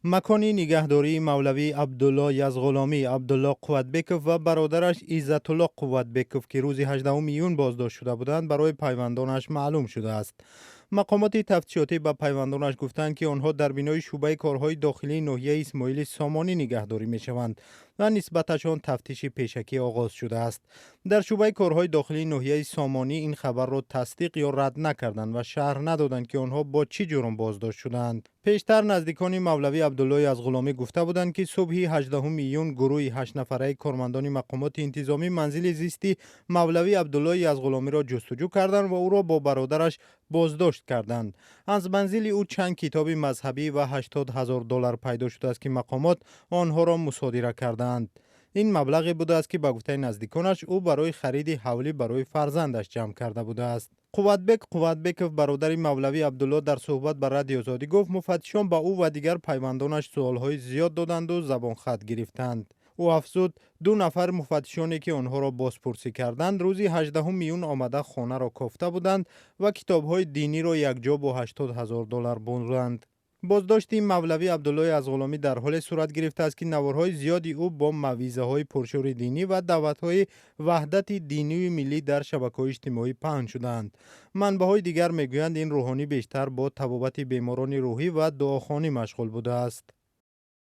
Макони нигаҳдории Мавлавӣ Абдулло Язғуломӣ, Абдулло Қувватбеков ва бародараш Иззатулло Қувватбеков, ки рӯзи 18 июн боздошт шуда буданд, барои пайвандонаш маълум шудааст. Мақомоти тафтишотӣ ба пайвандонаш гуфтанд, ки онҳо дар бинои шӯъбаи корҳои дохилии ноҳияи Исмоили Сомонӣ нигаҳдорӣ мешаванд ва нисбаташон тафтиши пешакӣ оғоз шудааст. Дар шӯъбаи корҳои дохилии ноҳияи Сомонӣ ин хабарро тасдиқ ё рад накарданд ва шарҳ надоданд, ки онҳо бо чӣ ҷурм боздошт шудаанд. Пештар наздикони Мавлавӣ Абдулло Язғуломӣ гуфта буданд, ки субҳи 18 июн гурӯҳи ҳаштнафараи кормандони мақомоти интизомӣ манзили зисти Мавлавӣ Абдулло Язғуломиро ҷустуҷӯ карданд ва ӯро бо бародараш боздошт карданд. Аз манзили ӯ чанд китоби мазҳабӣ ва 80 ҳазор доллар пайдо шудааст, ки мақомот онҳоро мусодира кардаанд. Ин маблағе будааст, ки ба гуфтаи наздиконаш ӯ барои хариди ҳавлӣ барои фарзандаш ҷамъ карда будааст. Қувватбек Қувватбеков, бародари Мавлавӣ Абдулло, дар суҳбат ба Радиои Озодӣ гуфт, муфаттишон ба ӯ ва дигар пайвандонаш суолҳои зиёд доданду забонхат гирифтанд. Ӯ афзуд, ду нафар муфаттишоне, ки онҳоро бозпурсӣ карданд, рӯзи 18 июн омада хонаро кофта буданд ва китобҳои диниро якҷо бо 80 ҳазор доллар бурданд. Боздошти Мавлавӣ Абдулло Язғуломӣ дар ҳоле сурат гирифтааст, ки наворҳои зиёди ӯ бо мавъизаҳои пуршӯри динӣ ва даъватҳои ваҳдати динию миллӣ дар шабакаҳои иҷтимоӣ паҳн шудаанд. Манбаъҳои дигар мегӯянд, ин рӯҳонӣ бештар бо табобати беморони рӯҳӣ ва дуохонӣ машғул будааст.